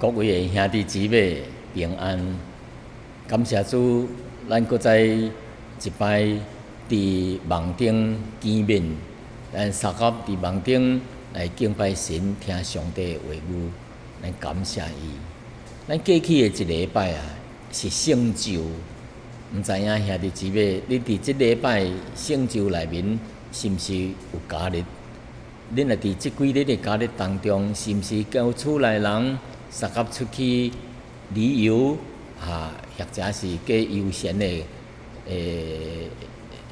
各位的兄弟姊妹平安，感謝主，咱閣再一擺佇網頂見面，咱相佮佇網頂來敬拜神，聽上帝的話語，咱感謝伊。咱過去的一禮拜啊，是聖週，毋知影兄弟姊妹，你佇這禮拜聖週內面是毋是有加入？恁若佇這幾日的假日當中，是毋是佮厝內人相佮出去旅遊，哈，或者是過悠閒的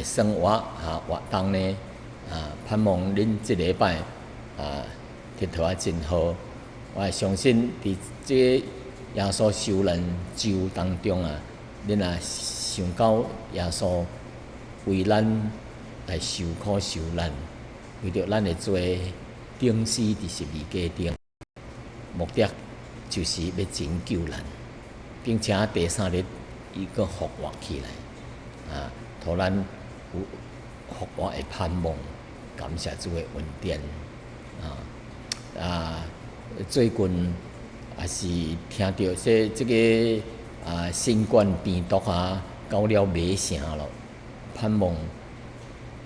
生活哈活動呢？啊，盼望恁這禮拜啊，𨑨迌啊真好。我會相信佇這耶穌受難週當中啊，恁若想到耶穌為咱來受苦受難，為著咱的罪釘死佇十字架頂，目的就是欲拯救咱，並且第三日伊閣復活起來，啊，予咱有復活的盼望，感謝主的恩典，啊啊！最近也是聽著說這个新冠病毒啊，到了尾聲咯，盼望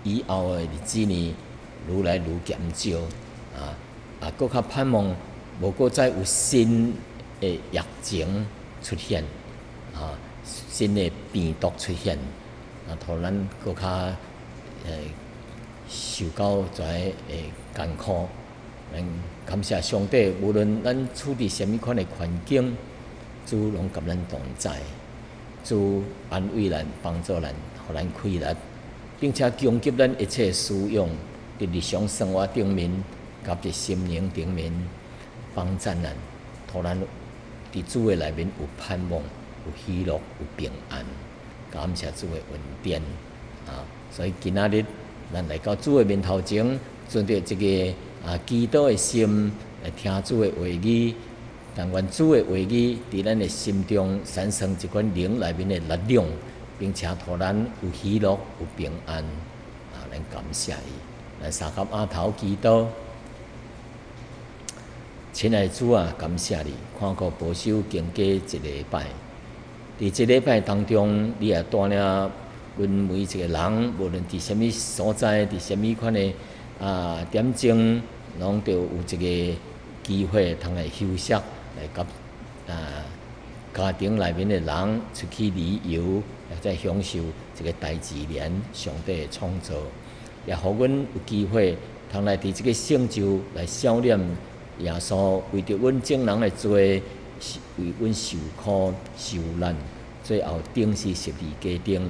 以後的日子呢，愈來愈減少，啊啊，閣較盼望無閣再有新的疫情出現，啊，新的病毒出現，啊，予咱閣較受到遮的艱苦。咱感謝上帝，無論咱處佇啥物款的環境，主攏佮咱同在，主安慰咱、幫助咱，予咱氣力，並且供給咱一切需用，佇日常生活頂面，佮佇心靈頂面幫贊咱，予咱佇主的內面有盼望、有喜樂、有平安。感謝主的恩典啊！所以今仔日咱來到主的面頭前，存著一个祈禱的心來聽主的話語，但願主的話語佇咱的心中產生一款靈內面的力量，並且予咱有喜樂、有平安。啊，咱感謝伊，咱相佮阿頭祈禱。親愛的主啊，感謝你，看顧保守經過一禮拜，佇這禮拜當中，你也帶領阮每一個人，無論佇啥物所在，佇啥物款的點鐘，攏著有一个機會通來休息，來佮家庭內面的人出去旅遊，或者享受這个大自然上帝的創造，也予阮有機會通來佇這个聖週來想念耶穌為著阮眾人的罪，為阮受苦受難，最後釘死十字架頂，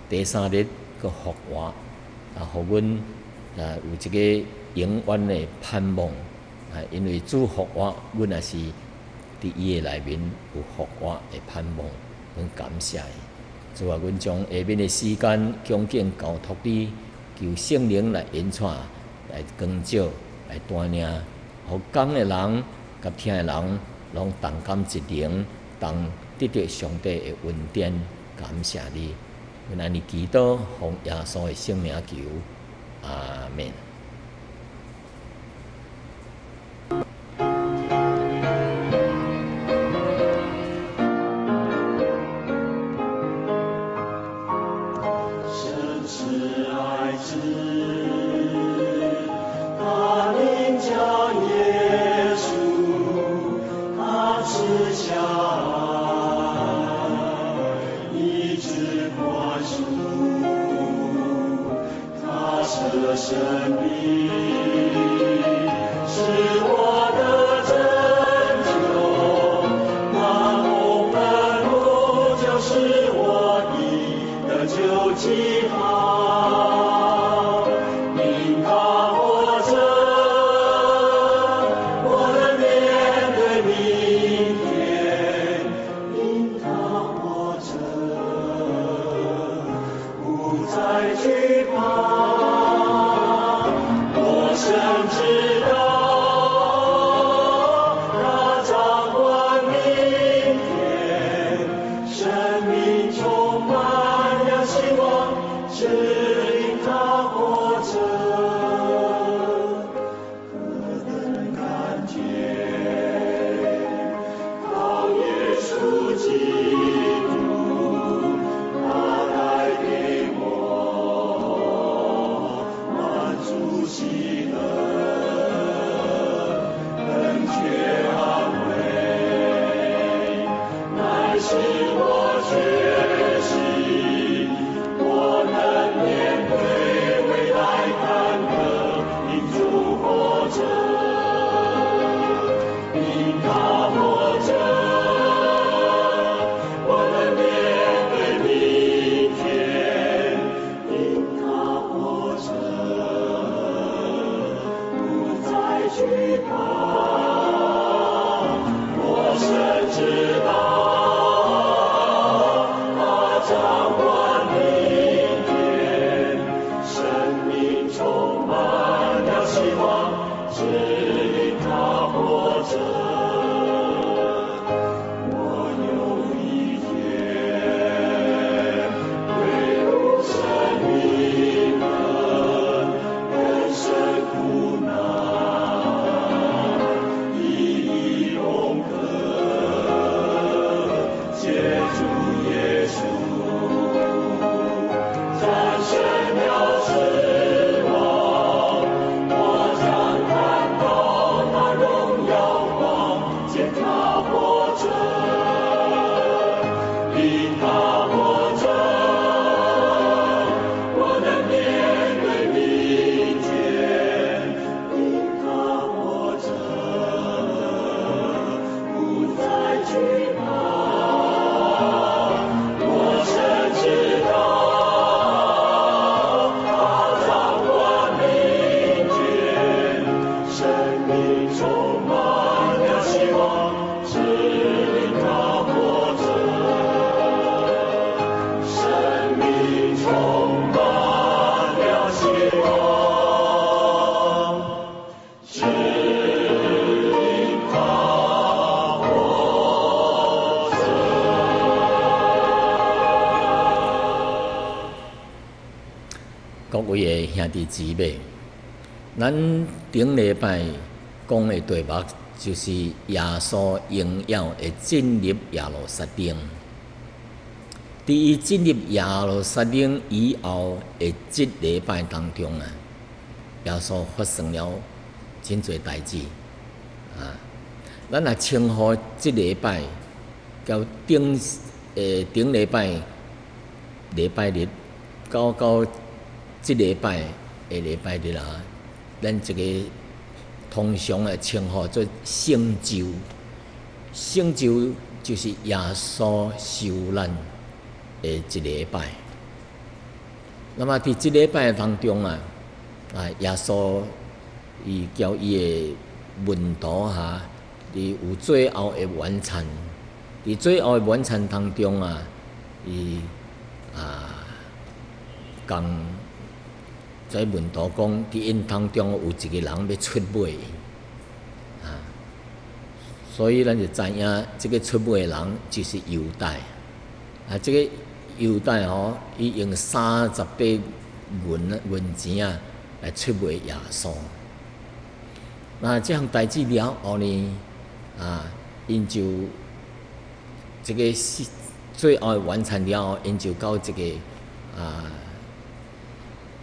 第三日閣復活，啊，予阮有這个永遠的盼望。啊，因為主復活，阮也是佇伊的內面有復活的盼望，阮感謝伊。主啊，阮將下面的時間恭敬交託你，求聖靈來引帶、來光照、來帶領，予講的人佮聽的人攏同感一靈，同得著上帝的恩典。感謝你，阮按呢祈禱，奉耶穌的聖名求，阿們。神賜愛子，他名叫耶穌，他賜下愛，醫治寬恕，他捨生命，是我的拯救，那紅墳墓就是我的得救記號。因他活著，我能面對明天。因他活著，不再懼怕。我深知道，望，只因他活著。我有一天會入神的門，人生苦難一一攻克，藉主耶穌戰勝了死亡，我將看到他榮耀光，見他活著，因他活著，我能面對明天，因他活著，不再懼怕。我深知道，他掌管明天，生命充滿了希望，只因他活著。生命充滿了希望，只因他活著。各位的兄弟姊妹，咱頂禮拜講的題目就是耶穌榮耀會進入耶路撒冷。佇伊進入耶路撒冷以後的這禮拜當中啊，耶穌發生了真濟代誌啊。咱若稱呼這禮拜交頂頂禮拜禮拜日，到到這禮拜的禮拜日啊，咱這個通常會稱呼做聖週。聖週就是耶穌受難的一禮拜。那麼佇這禮拜當中啊，耶穌伊交伊的門徒哈，佇有最後的晚餐。佇最後的晚餐當中啊，伊共這門徒講，佇𪜶當中有一個人欲出賣伊，所以咱就知影，這個出賣的人就是猶大。這個猶大吼，伊用38銀錢啊來出賣耶穌。那這項代誌了後呢，𪜶就這個是最後的晚餐了後，𪜶就到這個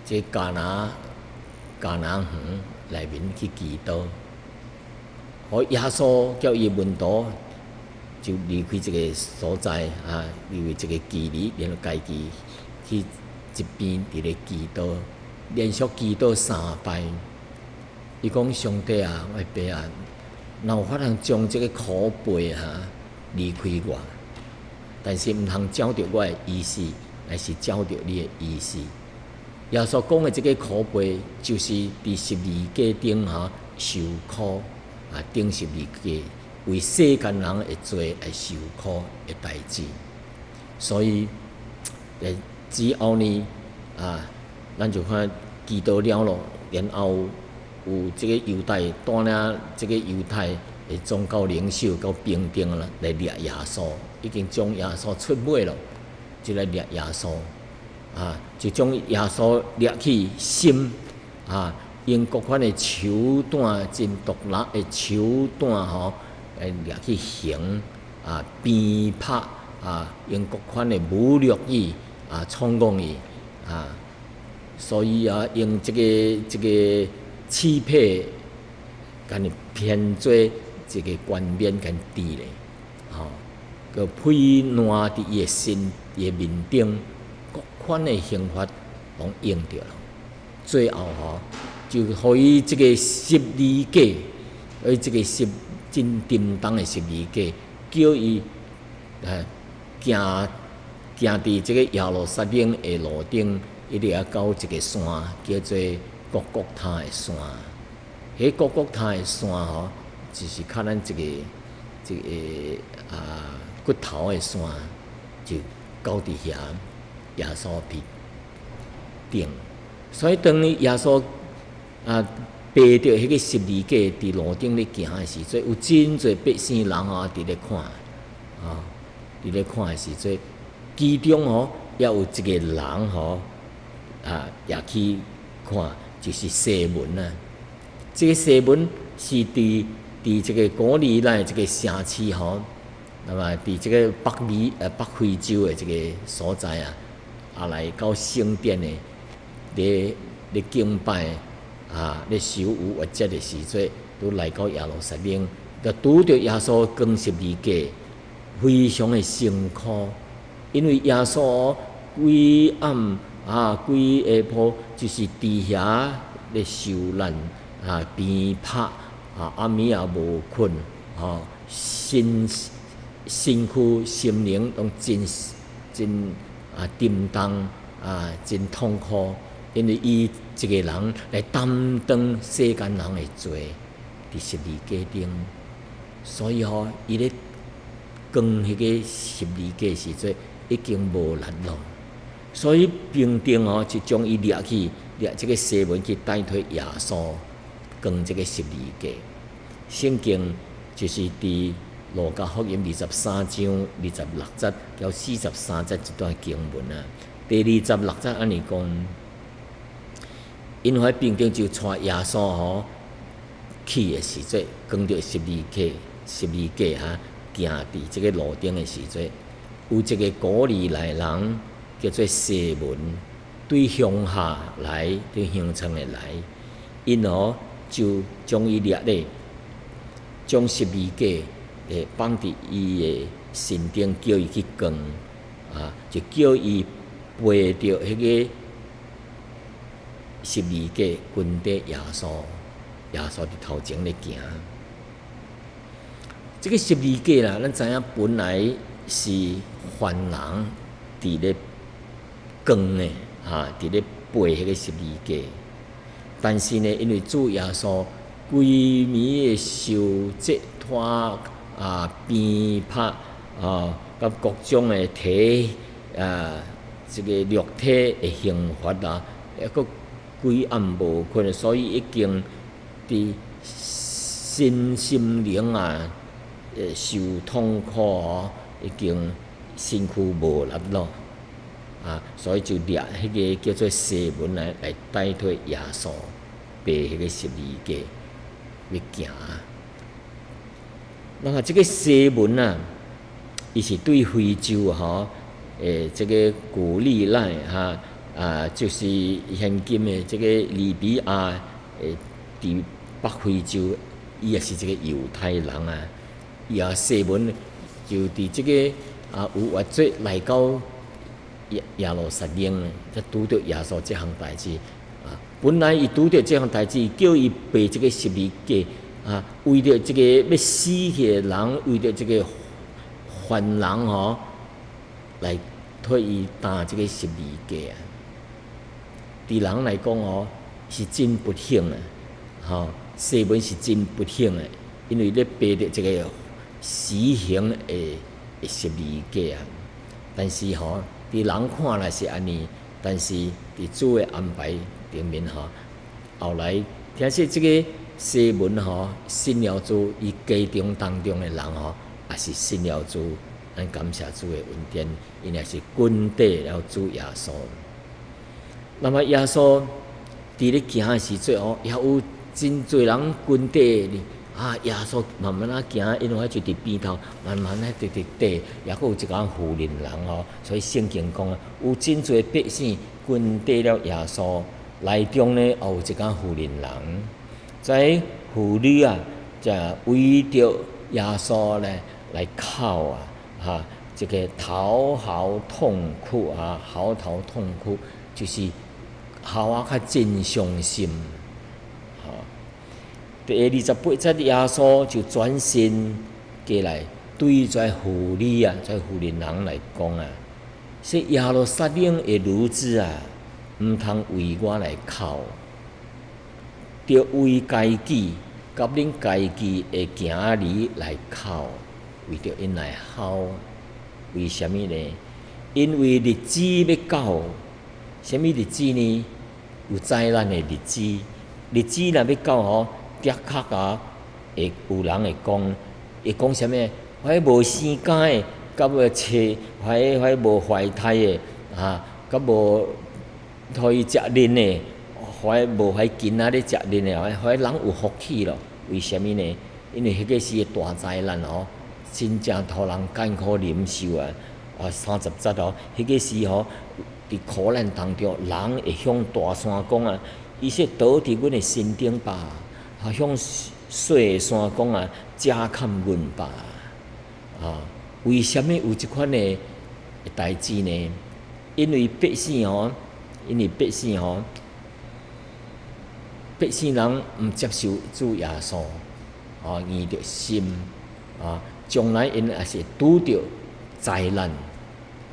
這迦拿園內面去祈禱。予耶穌叫伊門徒就離開這個所在啊，離開這個距離，然後家己去一邊佇咧祈禱，連續祈禱三擺。伊講：上帝啊，我的爸啊，若有法通將這個苦杯哈離開我，但是毋通照著我的意思，乃是照著你的意思。耶穌講的這個苦杯，就是佇十字架頂哈受苦啊，釘十字架為世間人的罪來受苦的代誌。所以，之後呢，咱就看祈禱了咯，然後有這個猶大帶領這個猶太的宗教領袖佮兵丁啦來掠耶穌，已經將耶穌出賣了，就來掠耶穌，就將耶穌掠去審，用各款的手段，真毒辣的手段吼，來掠去刑，鞭拍，用各款的侮辱伊，創講伊，所以啊，用這個刺皮，共伊編做一個冠冕，共伊戴咧，吼，閣批爛佇伊的身、伊的面頂，各款的刑罰攏用著了。最後吼，就予伊這個十字架，予伊這個十真沉重的十字架，叫伊行行佇這個耶路撒冷的路頂，一直啊到一個山，叫做各各他的山。彼各各他的山吼，就是較咱這個骨頭的山，就到佇遐，耶穌被釘。所以當耶穌背著彼個十字架佇路頂咧行的時陣，有真濟百姓人吼佇咧看，啊，佇咧看的時陣，其中吼也有一個人吼，啊，也去看，就是西門啊。這個西門是佇這個古利奈這個城市吼，那麼佇這個北非洲的這個所在啊，啊來到聖殿的，咧敬拜啊，咧守逾越節的時陣，都來到耶路撒冷，就拄著耶穌扛十字架，非常的辛苦，因為耶穌規暗啊，規下晡就是佇遐咧受難啊，鞭拍啊，暗暝也無睏，吼，身軀心靈攏真真啊沉重啊，真痛苦，因為伊一個人來擔當世間人的罪，佇十字架頂，所以吼，伊咧扛彼個十字架時陣已經無力咯，所以兵丁吼就將伊掠去，掠這個西門去代替耶穌扛這個十字架。聖經就是佇路加福音23章26節到43節這段經文啊。第二十六節按呢講，𪜶彼兵丁就帶耶穌吼去的時陣，扛著十字架哈，行佇這個路頂的時陣，有一個古利奈人叫做西門，對鄉下來，對鄉村的來，𪜶吼就將伊掠咧，將十字架放佇伊的身頂，叫伊去扛，啊，就叫伊背著彼個十字架跟綴耶穌，耶穌佇頭前咧行。這個十字架啦，咱知影本來是犯人佇咧扛的，哈，佇咧背彼個十字架。但是呢，因為主耶穌規暝的受折拖啊、鞭拍啊，佮各種的體啊，這個肉體的刑罰啊，抑閣規暗無睏，所以已經佇身心靈啊，受痛苦哦，已經身軀無力咯，啊，所以就掠彼個叫做西門來代替耶穌背彼個十字架欲行。那麼這個西門啊，伊是對非洲吼，這個古利奈哈啊，就是現今的這個利比亞佇北非洲，伊也是一個猶太人啊。伊也西門就佇這個啊逾越節來到耶路撒冷，才拄著耶穌這項代誌啊。本來伊拄著這項代誌，叫伊背這個十字架啊，為著這個欲死去的人，為著這個犯人吼，來替伊擔這個十字架啊。佇人來講吼，是真不幸啊！吼，西門是真不幸的，因為咧背著這個死刑的十字架啊。但是吼，佇人看來是按呢，但是佇主的安排頂面吼，後來聽說這個西門吼信了主，伊家中當中的人吼也是信了主，咱感謝主的恩典，𪜶也是跟綴了主耶穌。那麼耶穌佇咧行的時陣吼，也有真濟人跟綴啊！耶穌慢慢仔行，因為就佇邊頭慢慢仔直直綴，抑閣有一個婦人人吼，所以聖經講啊，有真濟百姓跟綴了耶穌，內中呢，也有一個婦人人，這婦女啊，就圍著耶穌咧來哭啊，哈，這個嚎啕痛哭啊，嚎啕痛哭，就是哭啊較真傷心。第28節，耶穌就轉身過來，對這婦女啊，這婦人人來講啊，說耶路撒冷的女子啊，毋通為我來哭，著為家己佮恁家己的囝兒來哭，為著𪜶來哭。為啥物呢？因為日子欲到，啥物日子呢？有災難的日子。日子若欲到吼，的確啊，會有人會講，會講啥物？彼無生囝的，佮無妻，彼彼無懷胎的，啊，佮無予伊食奶的，彼無彼囡仔咧食奶的，彼人有福氣咯。為啥物呢？因為彼個時的大災難吼，真正予人艱苦忍受啊！啊，30節哦，彼個時吼，佇苦難當中，人會向大山講啊，伊說倒佇阮的身頂吧，啊，向細的山講啊，遮蓋阮吧。啊，為啥物有這款的代誌呢？因為百姓吼，因為百姓吼，百姓人毋接受主耶穌，啊，硬著心，啊，將來𪜶也是拄著災難，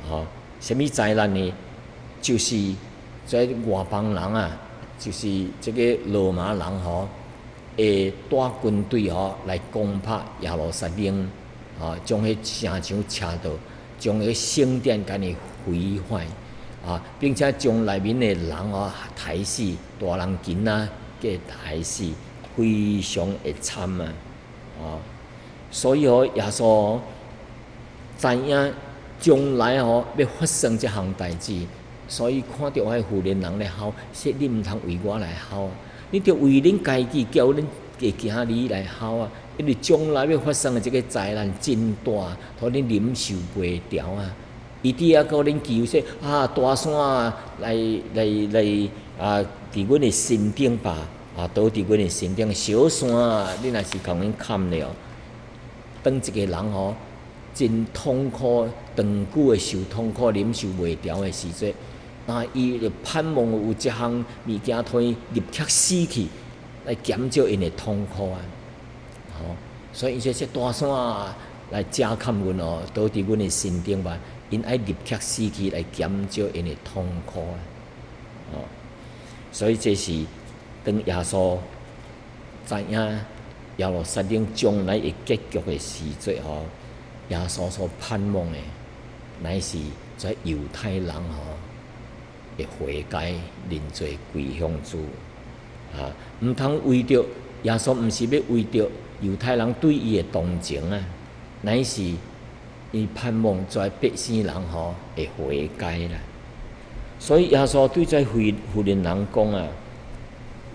啊，啥物災難呢？就是這外邦人啊，就是這個羅馬人吼，會帶軍隊吼來攻打耶路撒冷，啊，將彼城牆拆倒，將彼聖殿共伊毀壞，啊，並且將內面的人哦刣死，大人囡仔給刣死，非常的慘啊！啊，所以吼，耶穌知影將來吼欲發生這項代誌，所以看著彼婦人人咧哭，說你毋通為我來哭，你著為恁家己叫恁的囝兒來哭啊！因為將來欲發生的這個災難真大，予恁忍受袂牢啊！伊佇遐閣恁求說啊，大山啊，來來來啊，佇阮的身頂吧，啊，倒佇阮的身頂，小山啊，你若是共阮崁了，當一個人吼真痛苦，長久的受痛苦，忍受袂牢的時陣，那伊就盼望有一項物件予伊立刻死去，來減少𪜶的痛苦啊！吼，所以伊說這大山啊，來遮崁阮哦，倒佇阮的身頂吧，𪜶愛立刻死去來減少𪜶的痛苦啊！哦，所以這是當耶穌知影耶路撒冷將來會結局的時陣吼，耶穌所盼望的，乃是這猶太人吼會悔改認罪歸向主啊！毋通為著耶穌，毋是欲為著猶太人對伊的同情啊，乃是伊盼望這百姓人吼會悔改啦。所以耶穌對這婦婦人人講啊：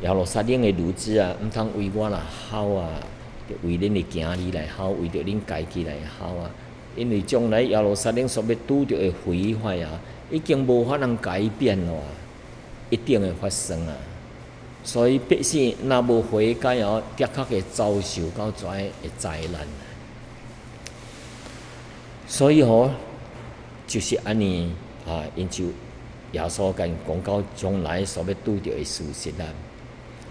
耶路撒冷的女子啊，毋通為我來哭啊，著為恁的囝兒來哭，為著恁家己來哭啊！因為將來耶路撒冷所欲拄著的毀壞啊，已經無法通改變咯，一定會發生啊！所以百姓若無悔改哦，的確會遭受到這的災難。所以吼，就是按呢啊，𪜶就耶穌共𪜶講到將來所欲拄著的事實啊。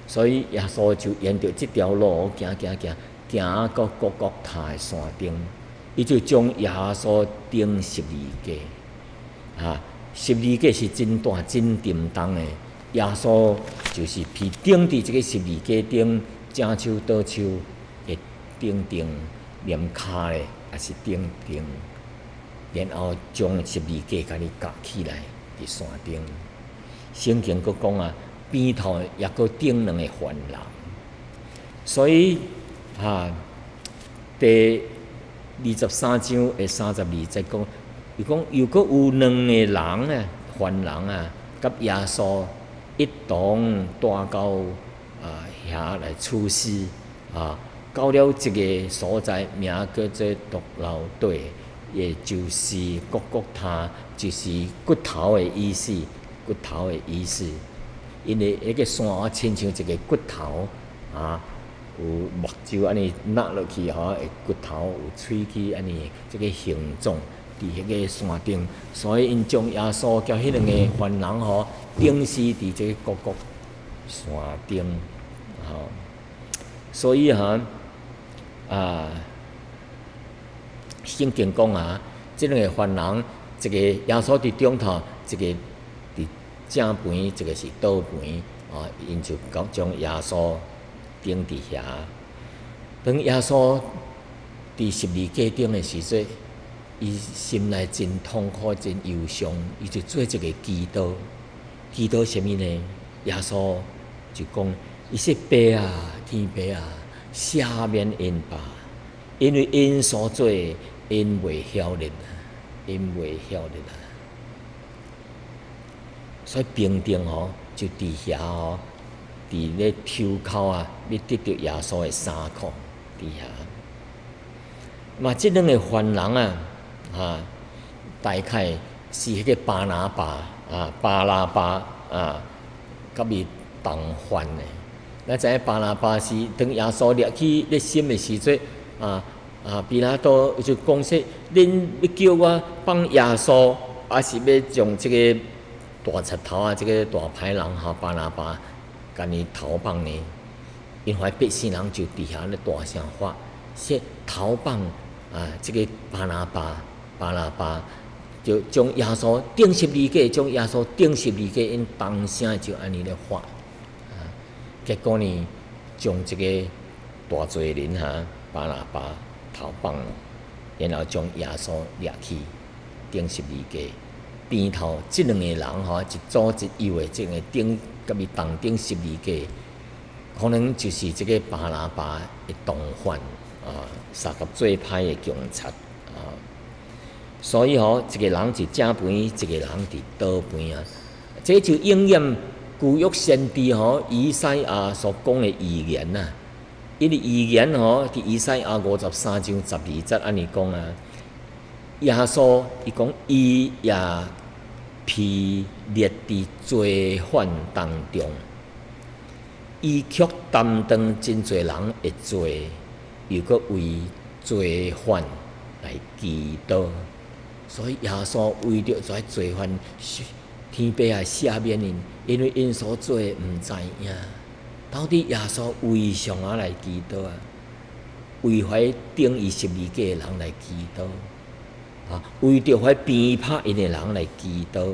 所以耶穌就沿著這條路行行行，行到各各他的山頂，伊就將耶穌釘十字架。啊，十字架是真大真沉重的，耶穌就是被釘佇這個十字架頂，正手倒手的頂頂，連跤咧也是頂頂，然後將十字架共伊架起來佇山頂。聖經閣講啊，邊頭抑閣釘兩個犯人，所以啊，第23章的32節講，伊講又閣有兩個人啊，犯人啊，佮耶穌一同帶到啊遐來處死啊，到了一個所在，名叫做髑髏地，也就是各各他，就是骨頭的意思，骨頭的意思。因為彼個山啊，親像一個骨頭啊，有目睭按呢抐落去吼，骨頭有喙齒按呢，這個形狀佇彼個山頂，所以𪜶將耶穌佮彼兩個犯人吼釘死佇這個各各山頂，吼。所以哈啊，聖經講啊，這兩個犯人，一個耶穌佇中頭，一個佇正邊，一個是倒邊，啊，𪜶就將耶穌釘佇遐。當耶穌佇十字架頂的時陣，伊心內真痛苦、真憂傷，伊就做一個祈禱。祈禱啥物呢？耶穌就講：伊說爸啊，天父啊，赦免𪜶吧，因為𪜶所做的，𪜶袂曉得，𪜶袂曉得啊。所以兵丁吼就佇遐吼，佇咧抽鬮啊，欲得著耶穌的衫褲，佇遐。嘛，這兩个犯人啊，啊，大概是彼個巴拿巴啊，巴拉巴啊，佮伊同犯的。咱知影巴拿巴是當耶穌掠去咧審的時陣，啊啊，彼拉多就講說：恁欲叫我放耶穌，抑是欲將這个大賊頭啊，這个大歹人吼巴拿巴，共伊投放呢？𪜶遐百姓人就佇遐咧大聲喊，說投放啊，這个巴拿巴，巴拿巴，就將耶穌釘十字架，將耶穌釘十字架，𪜶同聲就按呢咧喊。啊，結果呢，將這个大罪人哈巴拿巴投放，然後將耶穌掠去釘十字架。邊頭這兩個人吼，一左一右的，這个釘，佮伊同釘十字架，可能就是這个巴拿巴的同犯啊，相佮做歹的警察啊。所以吼，一个人佇正邊，一个人佇倒邊啊。這就應驗舊約先知吼以賽亞所講的預言啊。因為預言吼，佇以賽亞53章12節按呢講啊。耶穌伊講，伊也被列佇罪犯當中，伊卻擔當真濟人的罪，又閣為罪犯來祈禱。所以耶穌為著這罪犯，天父啊赦免𪜶，因為𪜶所做的毋知影。到底耶穌為啥物來祈禱啊？為遐釘伊十字架的人來祈禱，啊，為著遐鞭拍𪜶的人來祈禱，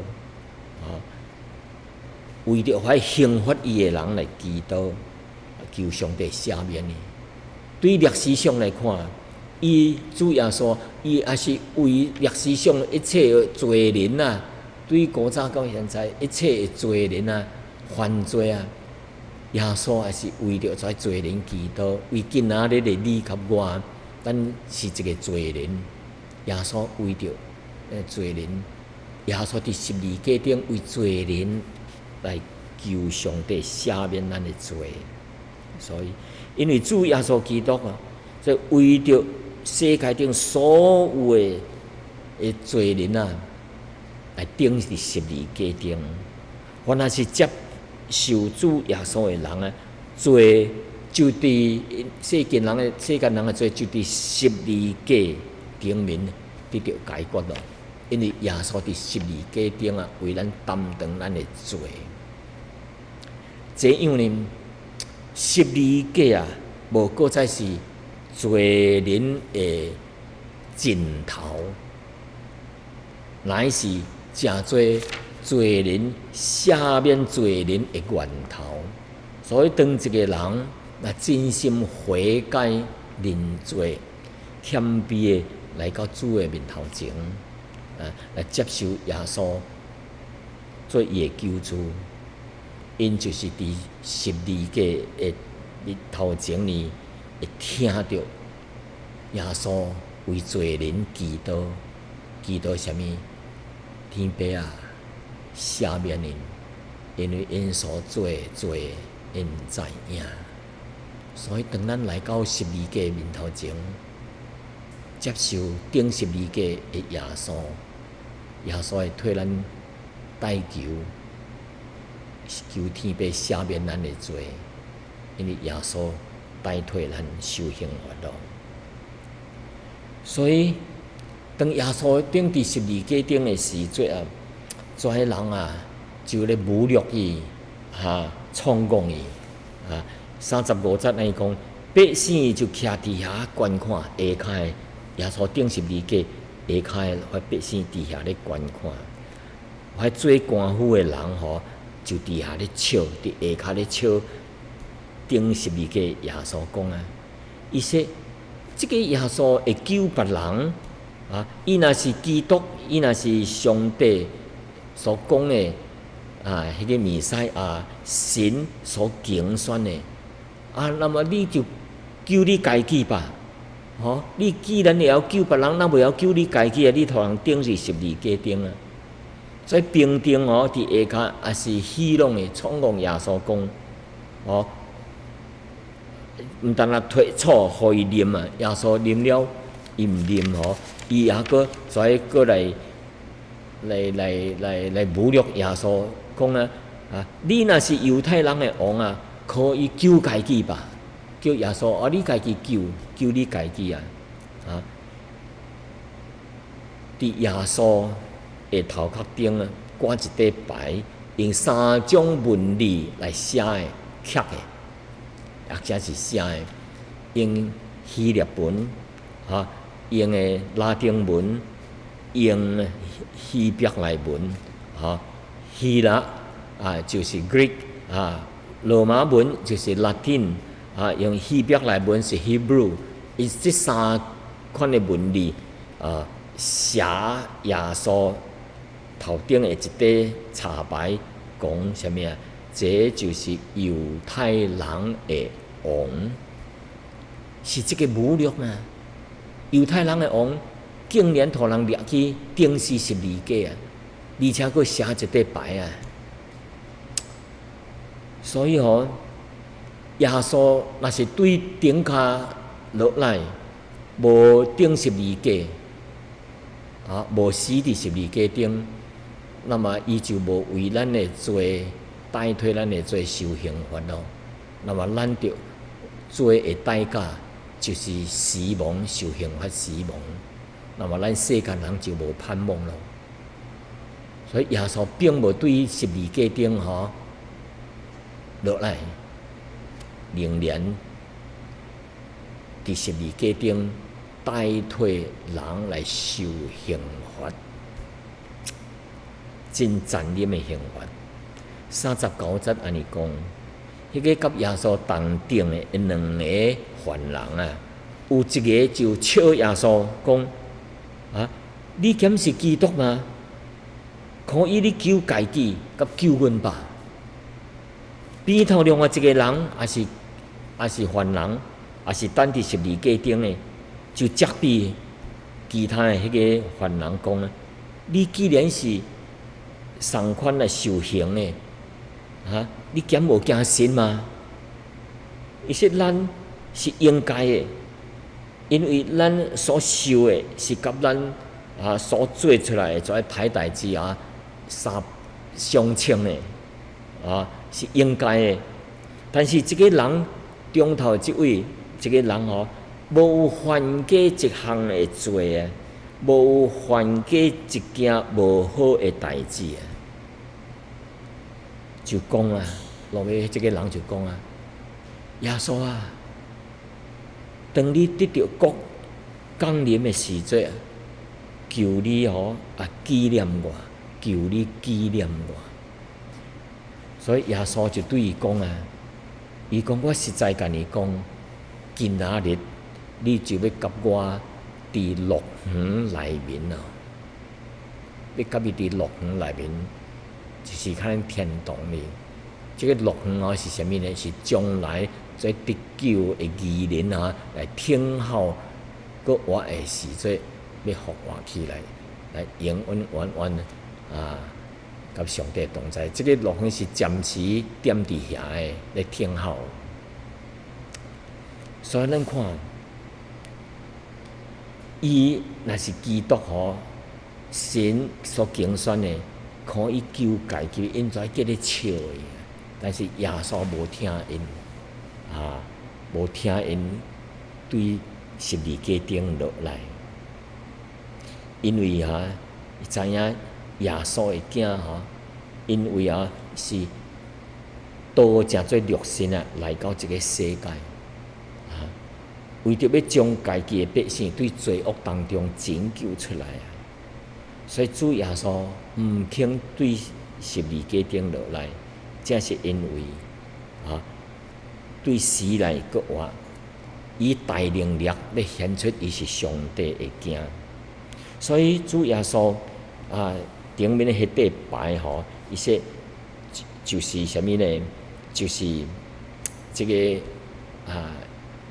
啊，為著遐刑罰伊的人來祈禱，求上帝赦免伊。對歷史上來看，伊主耶穌，伊也是為歷史上一切的罪人啊，對古早到現在一切的罪人啊，犯罪啊，耶穌也是為著這罪人祈禱，為今仔日的你佮我，咱是一個罪人。耶穌為著罪人，耶穌佇十字架頂為罪人來求上帝赦免咱的罪。所以，因為主耶穌基督啊，這為著世界頂所有的罪人啊，來釘佇十字架頂。凡若是接受主耶穌的人啊，罪就佇世間人的罪就佇十字架頂面得著解決咯。因為耶穌佇十字架頂啊，為咱擔當咱的罪。這樣呢，十字架啊，無閣再是罪人的盡頭，乃是成做罪人赦免罪人的源頭。所以，當一個人若真心悔改認罪，謙卑的來到主的面頭前，啊，來接受耶穌做伊的救主，𪜶就是佇十字架的面頭前呢，會聽著耶穌為罪人祈禱，祈禱啥物？天父啊，赦免𪜶，因為𪜶所做的罪，𪜶毋知影。所以，當咱來到十字架面頭前，接受釘十字架的耶穌，耶穌會替咱代求，求天父赦免咱的罪，因為耶穌代替咱受刑罰咯。所以，當耶穌釘佇十字架頂的時陣啊，遮彼人啊就咧侮辱伊，哈，創戇伊，啊，35節按呢講，百姓就徛佇遐觀看，下跤耶穌釘十字架，下跤的百姓佇遐咧觀看，彼做官府的人吼，就佇遐咧笑，佇下跤咧笑，釘十字架耶穌講啊，伊說：這个耶穌會救別人啊！伊若是基督，伊若是上帝所講的啊，彼個彌賽亞神所揀選的啊，那麼你就救你家己吧，吼！你既然會曉救別人，哪袂曉救你家己啊？你予人釘佇十字架頂啊！所以兵丁吼佇下跤也是戲弄的，創戇耶穌講，吼，毋但若提醋予伊啉啊，耶穌啉了，伊毋啉吼，伊猶閣再閣來來來來來侮辱耶穌，講啊啊！你若是猶太人的王啊，可以救家己吧？叫耶穌啊，你家己救救你家己啊！啊！佇耶穌的頭殼頂啊，掛一塊牌，用三種文字來寫的、刻的，或者是寫的，用希臘文，啊，用的拉丁文，用希伯來文，哈，希臘啊就是 Greek 啊，羅馬文就是 Latin 啊，用希伯來文是 Hebrew，伊這三款的文字啊，寫耶穌頭頂的一塊插牌，講啥物啊？這就是猶太人的王，是這個侮辱啊！猶太人的王竟然予人掠去釘死十字架啊！而且閣寫一塊牌啊！所以吼，耶穌若是對頂跤落來，無釘十字架，啊，無死佇十字架頂，那麼伊就無為咱的罪代替咱的罪受刑罰咯。那麼咱著罪的代價就是死亡，受刑罰死亡。那麼咱世間人就無盼望咯。所以耶穌並無對十字架頂吼落來，仍然佇十字架頂代替人來受刑罰，真殘忍的刑罰。39節按呢講，彼個佮耶穌同釘的兩个犯人啊，有一个就笑耶穌講：啊，你敢是基督嗎？可以你救家己，佮救阮吧。邊頭另外一个人，也是犯人，也是等佇十字架頂的，就責備其他的彼个犯人講啊：你既然是仝款來受刑的，啊，你敢無驚神嗎？伊說咱是應該的，因為咱所受的是佮咱啊所做出來的這歹代誌啊，相相稱的，啊，是應該的。但是這個人中頭這位這個人吼，無犯過一項的罪啊，無犯過一件無好的代誌啊，就講啊，落尾這個人就講啊，耶穌啊，當你得著國降臨的時陣，求你吼啊紀念我，求你紀念我。所以耶穌就對伊講啊，伊講我實在共你講，今仔日你就欲佮我佇樂園內面哦，欲佮伊佇樂園內面，就是較咱天堂裡。這个樂園哦是啥物呢？是將來這得救的義人啊，來聽候閣活的時陣，欲復活起來，來永永遠遠啊，佮上帝同在。這个樂園是暫時踮佇遐的，咧聽候。所以咱看，伊若是基督吼，神所揀選的，可以救家己，𪜶就愛繼續笑伊。但是耶穌無聽𪜶，啊，無聽𪜶對十字架頂落來，因為哈，伊知影耶穌的囝吼，因為啊是道成做肉身啊，來到這个世界，啊，為著欲將家己的百姓對罪惡當中拯救出來啊，所以主耶穌毋肯對十字架頂落來。正是因為啊，對死來閣活，以大能力來顯出伊是上帝的囝。所以主耶穌啊，頂面的彼塊牌吼，伊說就是啥物呢？就是這個啊，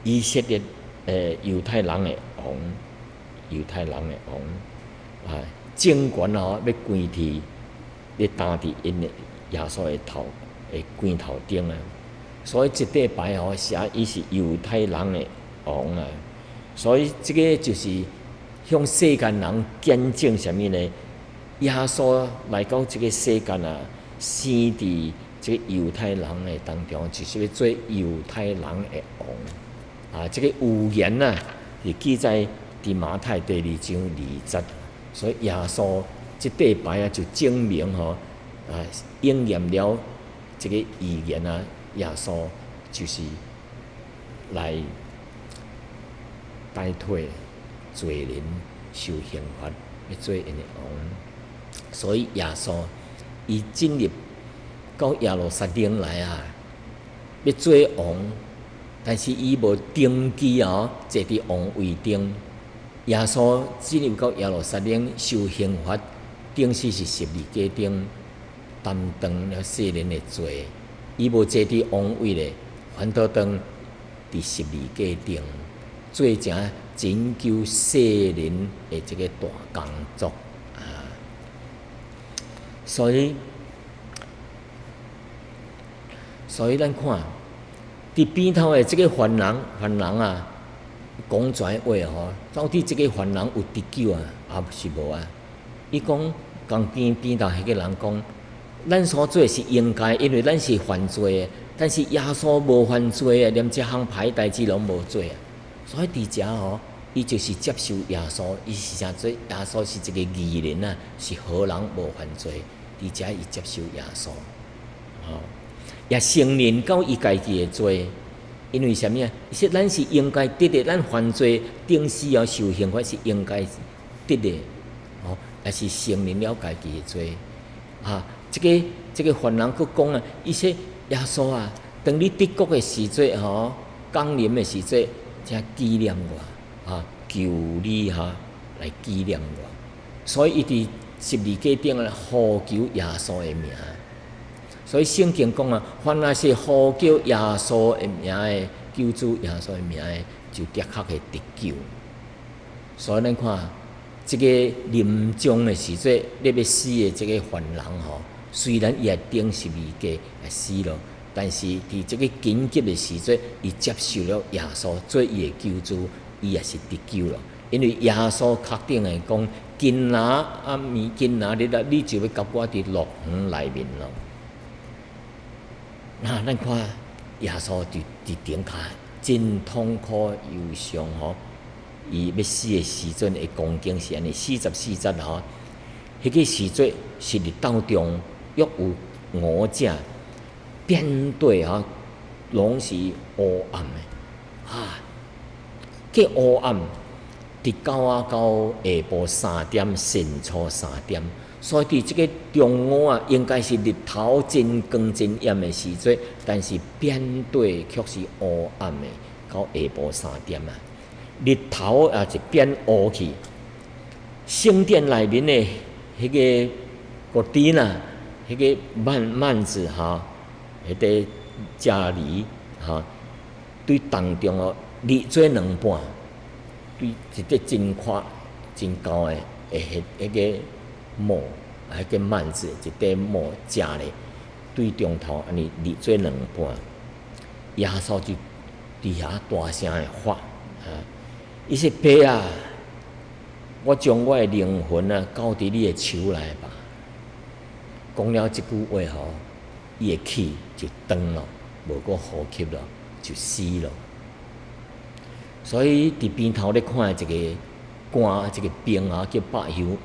以色列猶太人的王，猶太人的王啊，政權吼欲關佇咧擔佇𪜶的耶穌的頭的肩頭頂啊，所以這塊牌吼寫伊是猶太人的王啊，所以這個就是向世間人見證啥物呢？耶穌來到這個世間啊，生佇這個猶太人的當中，就是欲做猶太人的王啊！這個預言啊，是記載佇馬太第二章二節，所以耶穌這塊牌啊，就證明吼啊，應驗了這個預言啊，耶穌就是來代替罪人受刑罰，欲做𪜶的王。所以耶穌伊進入到耶路撒冷來啊，欲做王，但是伊無登基哦，坐佇王位頂。耶穌進入到耶路撒冷受刑罰，釘死佇十字架頂，擔當了世人的罪。伊無坐佇王位咧，反倒當佇十字架頂做成拯救世人的這個大工作啊！所以咱看，佇邊頭的這個犯人，犯人啊，講跩話吼，到底這個犯人有得救啊，抑是無啊？伊講，共邊邊頭彼個人講，咱所做是應該，因為咱是犯罪的，但是耶穌無犯罪啊，連這項歹代誌攏無做啊。所以佇遮吼，伊就是接受耶穌，伊是啥做？耶穌是一個義人啊，是好人，無犯罪。佇遮伊接受耶穌，吼，也承認到伊家己的罪，因為啥物啊？其實咱是應該得的，咱犯罪釘死後受刑罰是應該得的，吼，也是承認了家己的罪。啊，這個犯人閣講啊，伊說耶穌啊，當你得國的時陣吼，降臨的時陣，請紀念我，啊，求你哈來紀念我。所以伊佇十字架頂啊，呼求耶穌的名。所以聖經講啊，凡若是呼叫耶穌的名的，救主耶穌的名的，就的確會得救。所以咱看，這個臨終的時陣，咧欲死的這個犯人吼，雖然伊也釘十字架也死了，但是佇這個緊急的時陣，伊接受了耶穌做伊的救主，伊也是得救了。因為耶穌確定的講，今仔暗暝，今仔日啊，你就欲佮我佇樂園內面咯。那咱看耶穌佇佇頂跤真痛苦憂傷吼，伊欲死的時陣的光景是按呢，四十四節吼，彼個時陣是日斗中約有五者，遍地吼攏是烏暗的，啊，計烏暗，直到啊到下晡三點，申初三點。所以佇這個中午啊，應該是日頭真光真艷的時陣，但是遍地卻是烏暗的，到下晡三點啊，日頭也是變烏去。聖殿內面的彼個閣頂啊，彼個幔幔子哈，彼個遮籬哈，對當中哦，裂做兩半，對一個真闊真高的彼彼個幕，啊，彼個幔子一塊幕遮咧，對中頭按呢裂做兩半，耶穌就佇遐大聲的喊，啊，伊說爸啊，我將我的靈魂啊交佇你的手內吧。講了這句話吼，伊的氣就斷了，無閣呼吸了，就死了。所以佇邊頭咧看一個官，一個兵啊，叫百夫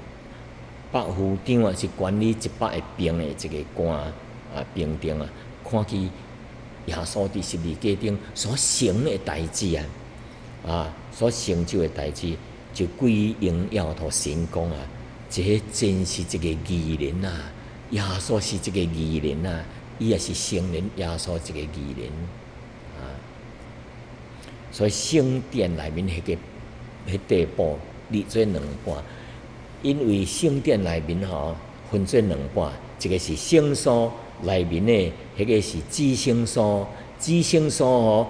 百夫長啊，是管理一百個兵的一個官啊，兵丁啊，看見耶穌佇十字架頂所成的代誌啊，啊，所成就的代誌，就歸榮耀予神講啊，這真是一個義人啊！耶穌是一個義人啊，伊也是承認耶穌一個義人啊。所以聖殿內面彼個彼塊布裂做兩半，因為聖殿內面吼分做兩半，一個是聖所，內面的彼個是至聖所，至聖所吼，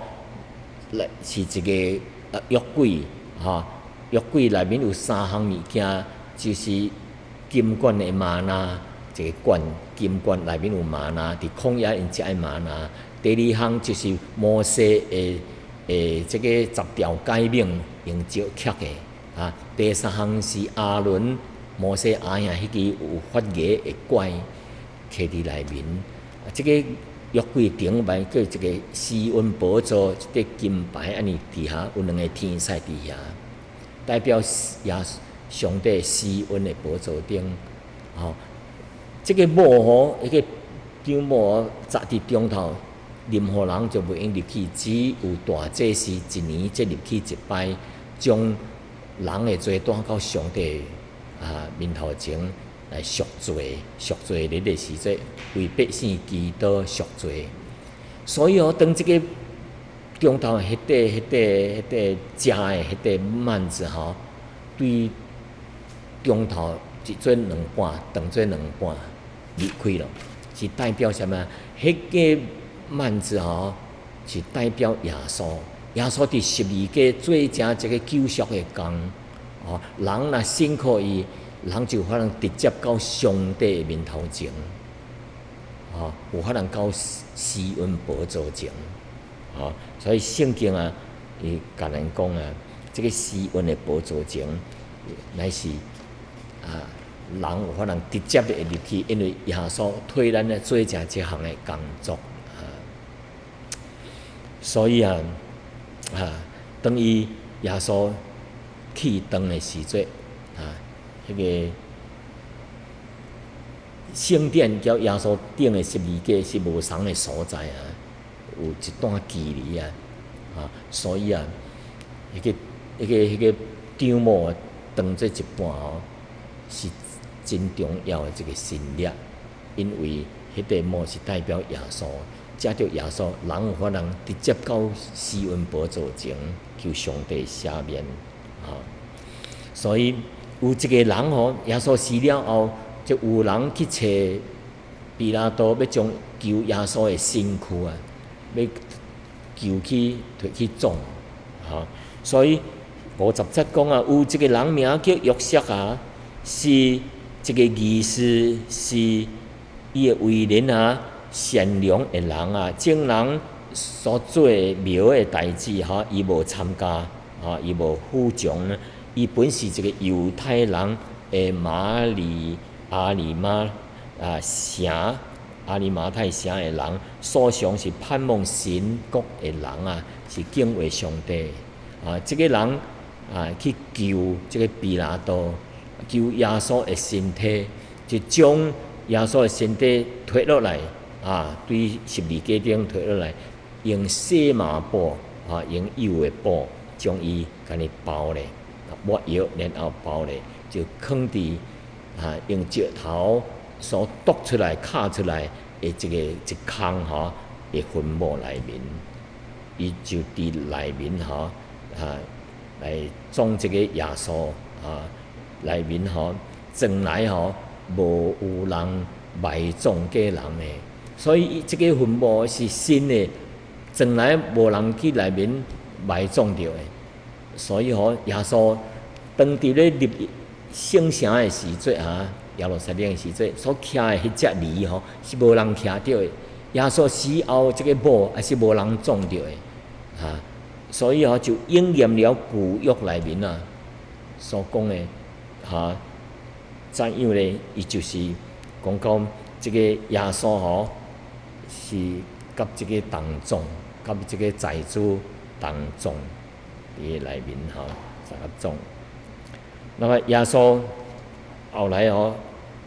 來是一個約櫃吼，約櫃內面有三項物件，就是金罐的嗎哪，一個罐金罐內面有嗎哪，佇曠野𪜶食的嗎哪。第二項就是摩西的這個十條誡命用石刻的啊。第三項是亞倫摩西阿兄彼支有發芽的拐，囥佇內面。這個約櫃頂擺閣有一個施恩寶座，一塊金牌按呢佇遐，有兩个天使佇遐，代表耶上帝施恩的寶座頂。吼，這个幕吼，彼个帳幕紮佇中頭，任何人就袂用入去，只有大祭司一年才入去一擺，將人的罪帶到上帝面頭前來贖罪，贖罪日的時陣，為百姓祈禱贖罪。所以哦，當這个中頭彼塊遮的彼塊幔子吼，對中頭一做兩半，當做兩半裂開了，是代表啥物？彼个幔子吼，是代表耶穌。耶穌佇十字架做成一個救贖的工，哦，人若信靠伊，人就有法通直接到上帝面頭前，哦，有法通到施恩寶座前，哦，所以聖經啊，伊共咱講啊，這个施恩的寶座前，乃是人有法通直接的入去，因為耶穌替咱來做成這項的工作啊。所以啊，當伊耶穌去斷的時陣啊，彼个聖殿佮耶穌釘的十字架是無仝的所在啊，有一段距離啊，所以啊，彼个帳幕斷做一半哦，是真重要的一个神跡，因為彼塊幕是代表耶穌，藉著耶穌，人有法通直接到施恩寶座前求上帝赦免啊。所以有一个人吼，耶穌死了後，就有人去揣彼拉多，欲將求耶穌的身軀啊，欲求去提去葬，吼。所以50節講啊，有一个人名叫約瑟啊，是一个義士，是伊的為人啊，善良的人啊，眾人所做繆的代誌吼，伊無參加，吼，伊無服從。伊本是一个猶太人的馬里亞里馬城，亞里馬太城的人，素常是盼望神國的人啊，是敬畏上帝啊。這个人啊，去求這个彼拉多，求耶穌的身體，就將耶穌的身體提落來啊，對十字架頂提落來，用細麻布啊，用幼的布將伊共伊包咧，抹藥然後包咧，就囥佇用石頭所鑿出來、敲出來的這个一空吼的墳墓內面，伊就佇內面吼來葬這个耶穌啊，內面吼從來吼無有人埋葬過人的，所以這个墳墓是新的，從來無人去內面埋葬著的。所以吼，耶穌當佇咧入聖城的時陣啊，耶路撒冷的時陣，所騎的彼隻驢吼，是無人騎著的。耶穌死後，這个墓也是無人葬著的，所以吼就應驗了舊約內面啊所講的，怎樣咧？伊就是講講這个耶穌吼是佮這个同葬，佮這个財主同葬佇內面吼，相佮葬。那麼耶穌後來吼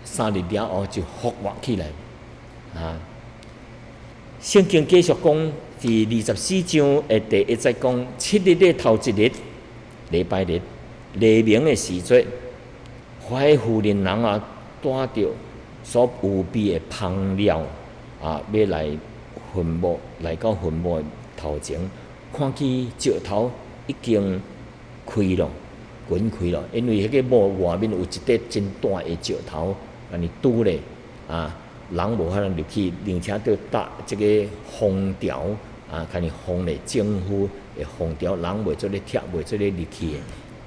3日了後就復活起來，啊！聖經繼續講，佇24章的第一節講，7日的頭一日，禮拜日，黎明的時陣，懷婦人人啊，帶著所預備的香料啊，欲來墳墓，來到墳墓的頭前，看見石頭已經開了，滾開了，因為彼个墓外面有一塊真大的石頭，按呢拄咧啊，人無法度入去，而且著搭這个封條啊，共伊封咧，政府會封條，人袂做咧拆，袂做咧入去的。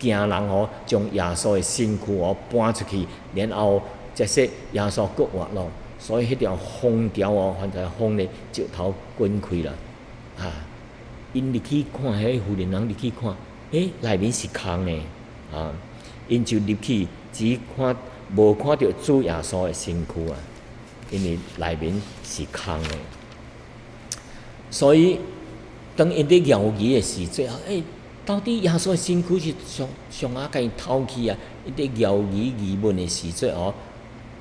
驚人吼將耶穌的身軀哦搬出去，然後才說耶穌閣活咯。所以彼條封條哦，反正封咧石頭滾開啦。啊，𪜶入去看，彼婦人人入去看，欸，內面是空的，啊，𪜶就入去，只看無看著主耶穌的身軀啊，因為內面是空的。所以當𪜶佇猶豫的時陣，欸，到底耶穌的身軀是上上阿共伊偷去啊？𪜶佇猶豫疑問的時陣哦，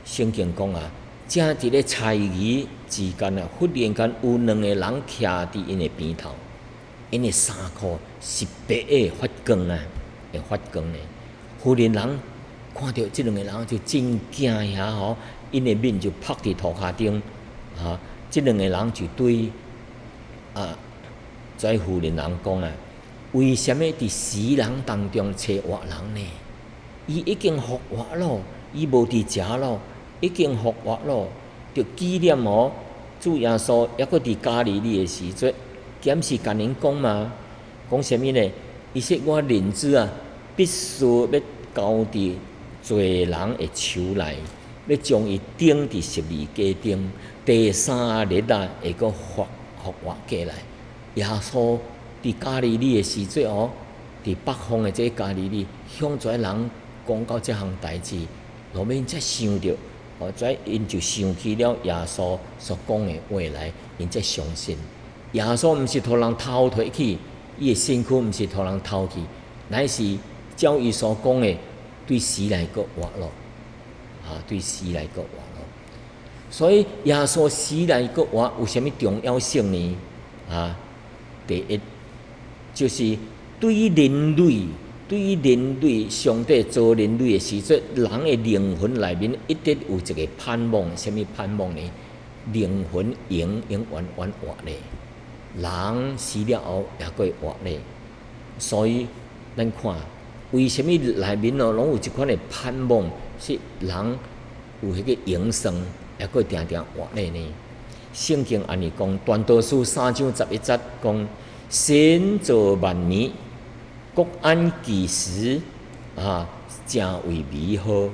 聖經講啊，正佇咧猜疑之間啊，忽然間有兩个人徛佇𪜶的邊頭，𪜶的衫褲是白的發光啊，會發光的。婦人人看著這兩个人就真驚遐吼，𪜶的面就曝佇塗跤頂，啊，這兩个人就對啊，這婦人人講啊，為啥物佇死人當中揣活人呢？伊已經復活咯，伊無佇遮咯，已經復活咯，就紀念哦，主耶穌猶閣佇加利利的時陣，敢是共𪜶講嘛？講啥物呢？伊說我人子啊，必須欲交佇罪人的手內，欲將伊釘佇十字架頂，第三日啊會閣復活過來。耶穌佇加利利的時陣哦，佇北方的這个加利利，向遮人講到這項代誌，路尾才想著，哦，這𪜶就想起了耶穌所講的話來，𪜶才相信。耶穌毋是予人偷提去，伊的身軀毋是予人偷去，乃是照伊所講的，對死來閣活咯，啊，對死來閣活咯。所以耶穌死來閣活有啥物重要性呢？啊，第一就是對於人類，對於人類，上帝造人類的時陣，人的靈魂內面一直有一个盼望，啥物盼望呢？靈魂永永遠遠活咧，人死了後猶閣會活咧。所以咱看，為啥物內面哦，攏有這款的盼望，是人有彼个永生，猶閣定定活咧呢？聖經按呢講，傳道書3章11節講，神造萬年，各按其時啊，成為美好，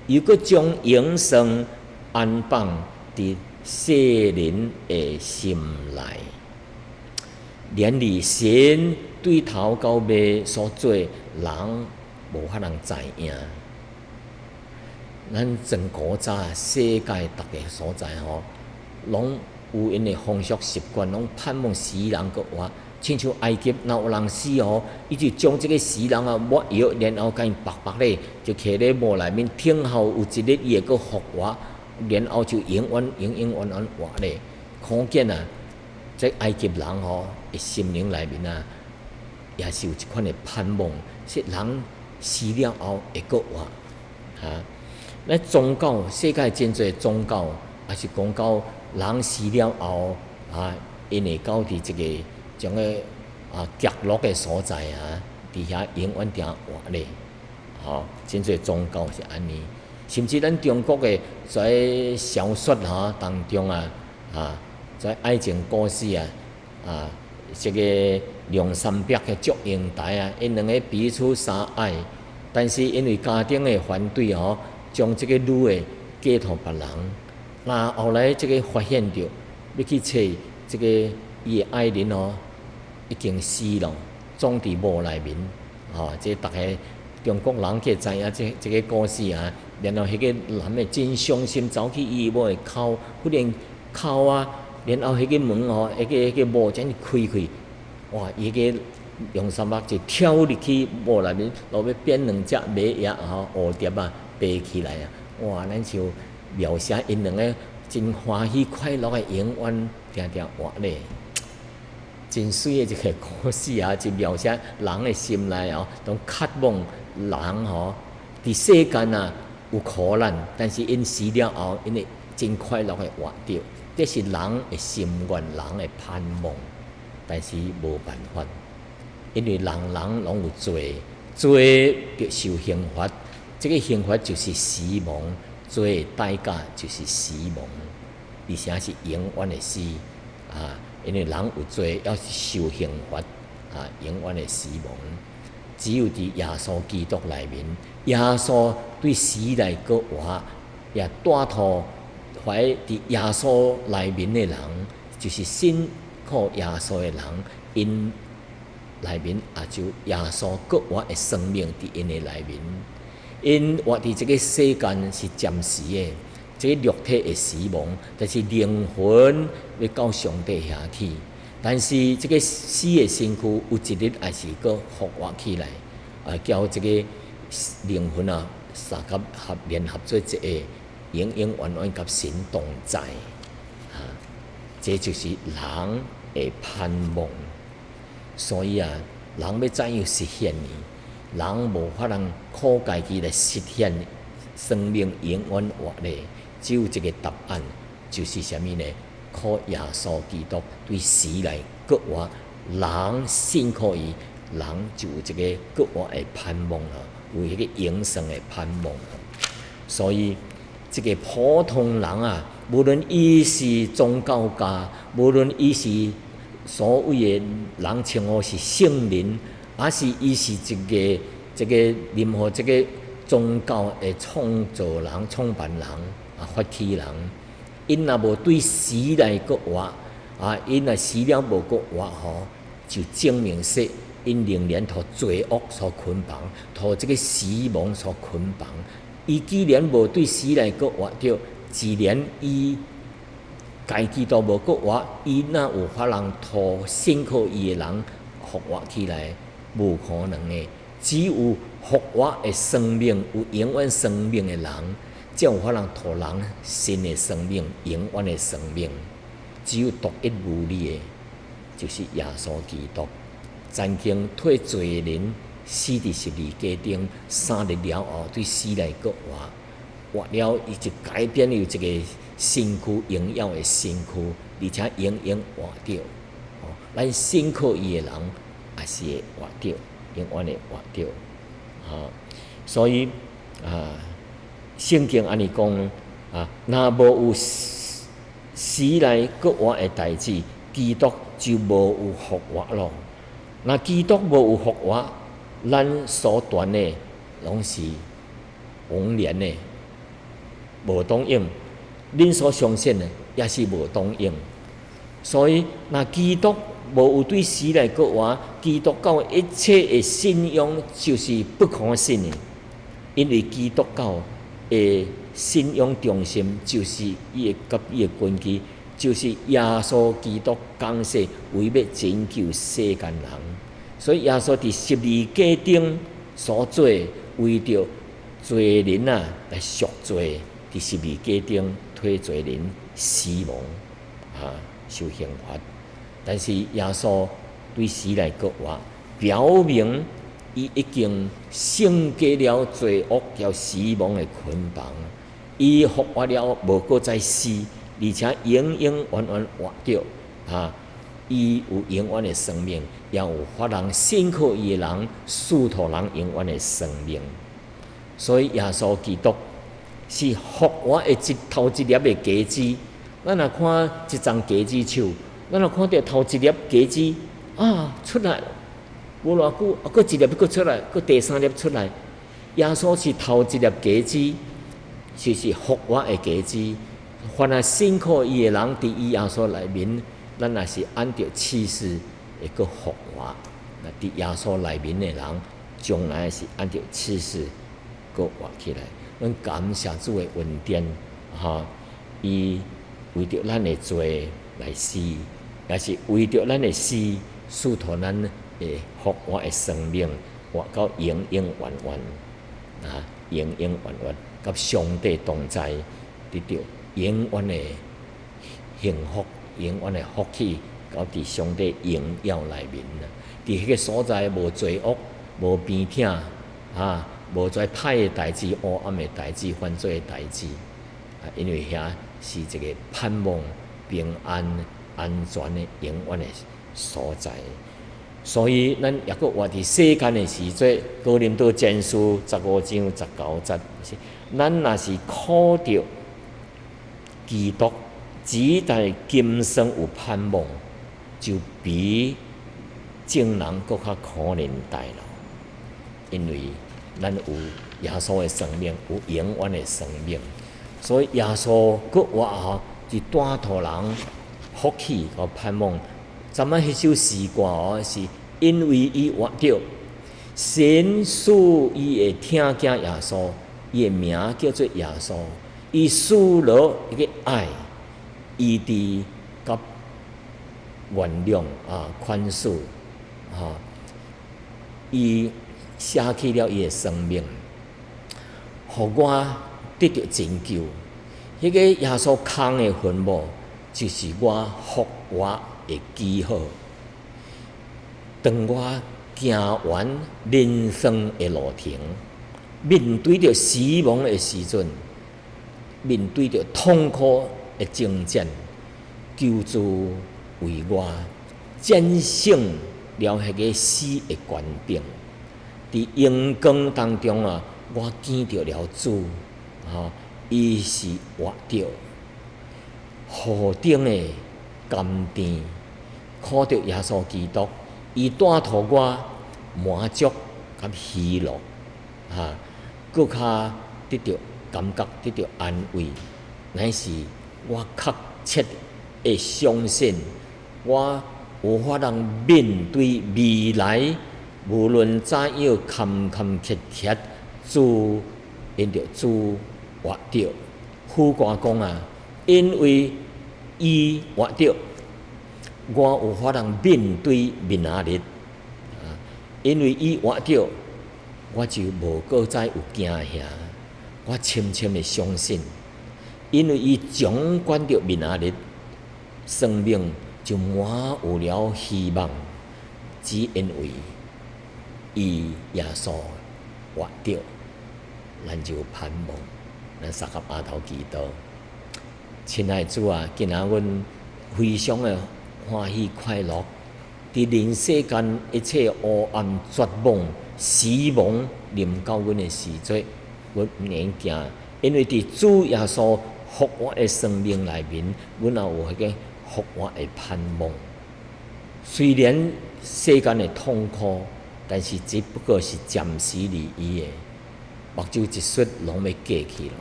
又閣將永生安放佇世人的心內。然而神對頭到尾所做，人無法通知影。咱從古早世界逐个所在吼，攏有𪜶的風俗習慣，攏盼望死人閣活。親像埃及，若有人死吼，伊就將這个死人啊抹藥，然後共伊縛縛咧，就囥咧墓內面，等候有一日伊會閣復活，然後就永遠永永遠遠活咧。可見啊，這埃及人吼的心靈內面啊，也是有這款的盼望，是人死了後會閣活。哈，咱宗教世界真濟宗教，也是講到人死了後啊，𪜶會到佇這个種个啊極樂的所在啊，佇遐永遠定活咧。吼，真濟宗教是按呢，甚至咱中國的在小說吼當中啊，啊，在愛情故事啊，啊，這个梁山伯的祝英台啊，𪜶兩个彼此相愛，但是因為家庭的反對吼，將這个女的嫁予別人。那後來這个發現著，欲去揣這个伊的愛人哦，已經死了，葬佇墓內面。吼，這逐个中國人計知影這个故事啊，然後彼个男的真傷心，走去伊某的哭，忽然哭啊，然後彼个門吼，彼个墓這樣開開，哇！伊个梁山伯就跳入去墓內面，落尾變兩隻馬仔吼，蝴蝶啊，爬起來啊！哇！咱就描寫𪜶兩个真歡喜快樂的永遠定定活咧，真媠的一个故事啊！就描寫人的心內哦，攏渴望人吼，佇世間啊有苦難，但是𪜶死了後，𪜶會真快樂的活著。這是人的心願，人的盼望，但是無辦法，因為人人攏有罪，罪著受刑罰，這个刑罰就是死亡，罪的代價就是死亡。而且是永遠的死啊！因為人有罪，要受刑罰啊，永遠的死亡。只有佇耶穌基督內面，耶穌對死來閣活，也帶予凡佇耶穌內面的人，就是信靠耶穌的人，𪜶內面也就耶穌閣活的生命佇𪜶的內面。𪜶活佇這个世間是暫時的，這个肉體會死亡，但是靈魂欲到上帝遐去。但是這个死的身軀有一日也是閣復活起來，啊，叫這个靈魂啊，三甲合聯合做一個，永永遠遠佮神同在。啊，這就是人的盼望。所以啊，人欲怎樣實現呢？人無法通靠家己來實現生命永遠活咧，只有一个答案，就是啥物呢？靠耶穌基督對死來閣活，人信靠伊，人就有這个閣活的盼望啦，有彼个永生的盼望。所以，這个普通人啊，無論伊是宗教家，無論伊是所謂的人稱呼是聖人，抑是伊是一个這个任何這个宗教的創造人、創辦人啊、發起人，𪜶若無對死來閣活，啊，𪜶若死了無閣活吼，就證明說，𪜶仍然予罪惡所捆綁，予這个死亡所捆綁。伊既然無對死來閣活著，自然伊家己都無閣活，伊哪有法通予信靠伊的人復活起來？無可能的。只有復活的生命，有永遠生命的人，才有法通予人新的生命、永遠的生命。只有獨一無二的，就是耶穌基督。曾經替罪人死佇十字架頂，3日了後對死來閣活，活了伊就改變了這個身軀，榮耀的身軀，而且永遠活著。咱信靠伊的人也是會活著，永遠會活著。啊，所以啊，聖經按呢講啊，若無有死來閣活的代誌，基督就無有復活咯。若基督無有復活，咱所傳的攏是枉然的，無當用。恁所相信的也是無當用。所以，若基督無有對死來閣活，基督教一切的信仰就是不可信的，因為基督教的信仰中心就是伊的佮伊的根基，就是耶穌基督降世為欲拯救世間人。所以耶穌佇十字架頂所做，為著罪人啊來贖罪，佇十字架頂替罪人死亡啊，受刑罰。但是耶穌對死來閣活，表明伊已經勝過了罪惡佮死亡的捆綁。伊復活了，無閣再死，而且永永遠遠活著啊！伊有永遠的生命，也有法通信靠伊的人，賜予人永遠的生命。所以耶穌基督是復活的一頭一粒的果子。咱若看一叢果子樹，咱若看著頭一粒果子啊出來，無偌久，啊，閣一粒閣出來，閣第三粒出來。耶穌是頭一粒果子，就是復活的果子。凡係信靠伊的人，佇伊耶穌內面，咱也是按著啟示會閣復活。那佇耶穌內面的人，將來是按著啟示閣活起來。阮感謝主的恩典，哈！伊為著咱的罪來死，也是為著咱的死，賜予咱的復活的生命，活到永永遠遠，啊，永永遠遠，佮上帝同在，得著永遠的幸福，永遠的福氣，到佇上帝榮耀內面啊！佇彼个所在無罪惡，無病痛，啊，無遮歹的代誌、黑暗的代誌、犯罪的代誌，啊，因為遐是一个盼望、平安、安全的永遠的所在。所以，咱抑閣活佇世間的時陣，哥林多前書15章19節，咱若是靠著基督，只但今生有盼望，就比眾人閣較可憐大勞，因為咱有耶穌的生命，有永遠的生命，所以耶穌閣活後，就帶予人福氣佮盼望。昨晚彼首詩歌哦，是因為伊活著，神賜伊的疼囝耶穌，伊的名叫做耶穌，伊賜落一个愛、醫治佮原諒啊、寬恕，哈，伊捨棄了伊的生命，予我得著拯救。彼个耶穌空的墳墓，就是我復活的記號。當我行完人生的路程，面對著死亡的時陣，面對著痛苦的征戰，求主為我戰勝了彼个死的權柄。佇榮光當中啊，我見著了主，吼，伊是活著，何等的甘甜，看著耶穌基督，伊帶予我滿足佮喜樂，哈，閣較得著感覺得著安慰，乃是我確切的相信，我有法通面對未來，無論怎樣坎坎坷坷，主因著主活著。副歌講啊，因為伊活著，我有法通面對明仔日。啊，因為伊活著，我就無閣再有驚嚇。我深深的相信，因為伊掌管著明仔日，生命就滿有了希望。只因為伊耶穌活著，咱就有盼望。咱相佮阿頭祈禱，親愛主啊，今仔阮非常的歡喜快樂，佇人世間一切黑暗、絕望、死亡臨到阮的時陣，阮毋免驚，因為佇主耶穌復活的生命內面，阮也有彼个復活的盼望。雖然世間的痛苦，但是只不過是暫時而已的，目睭一眵攏欲過去囉。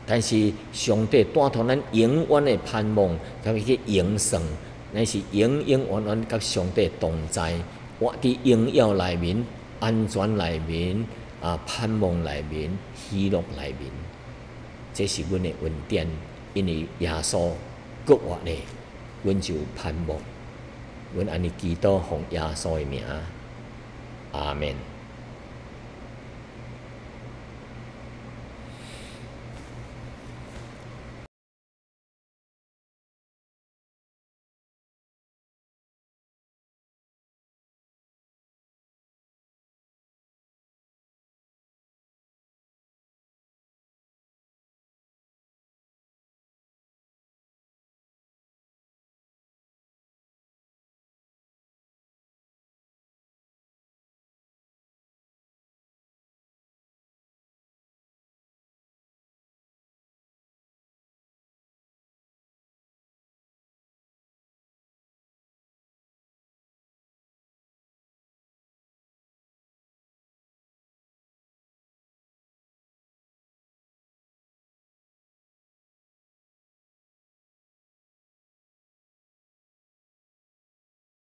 但是上帝帶予咱永遠的盼望，佮彼個永生，乃是永永遠遠佮上帝同在，活佇榮耀內面、安全內面、啊盼望內面、喜樂內面，這是阮的恩典，因為耶穌閣活咧，阮就有盼望。阮按呢祈禱奉耶穌的名，阿們。